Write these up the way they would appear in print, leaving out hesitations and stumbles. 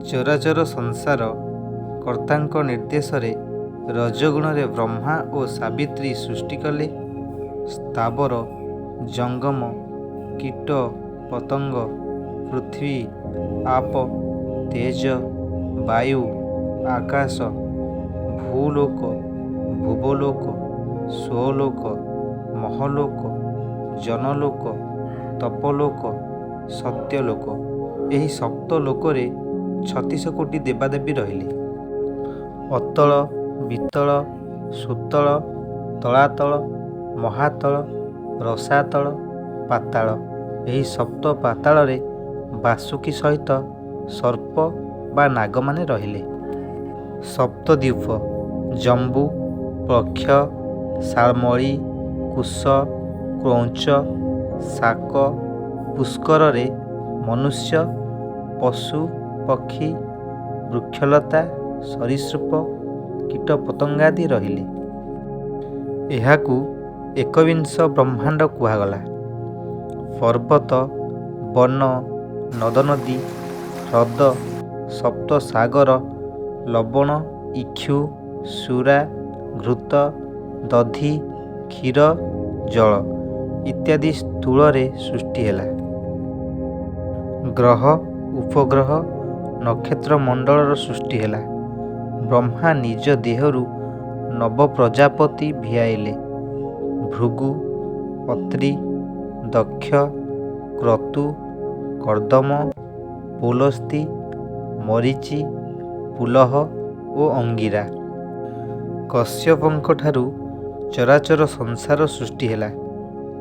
ଚରାଚର ସଂସାର କର୍ତ୍ତାଙ୍କ ନିର୍ଦ୍ଦେଶରେ ରଜୋଗୁଣରେ ବ୍ରହ୍ମା ଓ ସାବିତ୍ରୀ ସୃଷ୍ଟି କଲେ। ସ୍ଥାବର, ଜଙ୍ଗମ, କୀଟ, ପତଙ୍ଗ, ପୃଥିବୀ, ଆପ, ତେଜ, ବାୟୁ, ଆକାଶ, ଭୂଲୋକ, ଭୁବଲୋକ, ସ୍ୱର୍ଲୋକ, ମହଲୋକ, ଜନଲୋକ, ତପଲୋକ, ସତ୍ୟଲୋକ ଏହି ସପ୍ତ ଲୋକରେ 36 କୋଟି ଦେବାଦେବୀ ରହିଲେ। ଅତଳ, ବିତଳ, ସୁତଳ, ତଳାତଳ, ମହାତଳ, ରସାତଳ, ପାତାଳ ଏହି ସପ୍ତ ପାତାଳରେ ବାସୁକୀ ସହିତ ସର୍ପ ବା ନାଗମାନେ ରହିଲେ। ସପ୍ତଦ୍ୱୀପ ଜମ୍ବୁ, ପ୍ଳକ୍ଷ, ଶାଲ୍ମଳୀ, କୁଶ, କ୍ରୌଞ୍ଚ, ଶାକ, ପୁଷ୍କରରେ ମନୁଷ୍ୟ, ପଶୁ, ପକ୍ଷୀ, ବୃକ୍ଷଲତା, ସରୀସୃପ, କୀଟପତଙ୍ଗାଦି ରହିଲେ। ଏହାକୁ ଏକବିଂଶ ବ୍ରହ୍ମାଣ୍ଡ କୁହାଗଲା। ପର୍ବତ, ବନ, ନଦନଦୀ, ହ୍ରଦ, ସପ୍ତସାଗର, ଲବଣ, ଇକ୍ଷୁ, ସୁରା, ଘୃତ, ଦଧି, କ୍ଷୀର, ଜଳ ଇତ୍ୟାଦି ସ୍ଥୂଳରେ ସୃଷ୍ଟି ହେଲା। ଗ୍ରହ, ଉପଗ୍ରହ, ନକ୍ଷତ୍ରମଣ୍ଡଳର ସୃଷ୍ଟି ହେଲା। ବ୍ରହ୍ମା ନିଜ ଦେହରୁ ନବପ୍ରଜାପତି ଭିଆଇଲେ। ଭୃଗୁ, ଅତ୍ରି, ଦକ୍ଷ, କ୍ରତୁ, କର୍ଦ୍ଦମ, ପୌଲସ୍ତି, ମରୀଚି, ପୁଲହ ଓ ଅଙ୍ଗିରା। କଶ୍ୟପଙ୍କଠାରୁ ଚରାଚର ସଂସାର ସୃଷ୍ଟି ହେଲା।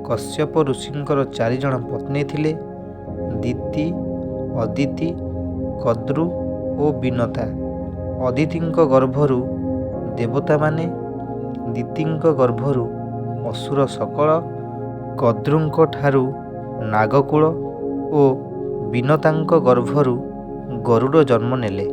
କଶ୍ୟପ ଋଷିଙ୍କର ଚାରିଜଣ ପତ୍ନୀ ଥିଲେ, ଦିତି, ଅଦିତି, କଦ୍ରୁ ଓ ବିନତା। ଅଦିତିଙ୍କ ଗର୍ଭରୁ ଦେବତାମାନେ, ଦିତିଙ୍କ ଗର୍ଭରୁ ଅସୁର ସକଳ, କଦ୍ରୁଙ୍କଠାରୁ ନାଗକୁଳ ଓ ବିନତାଙ୍କ ଗର୍ଭରୁ ଗରୁଡ଼ ଜନ୍ମ ନେଲେ।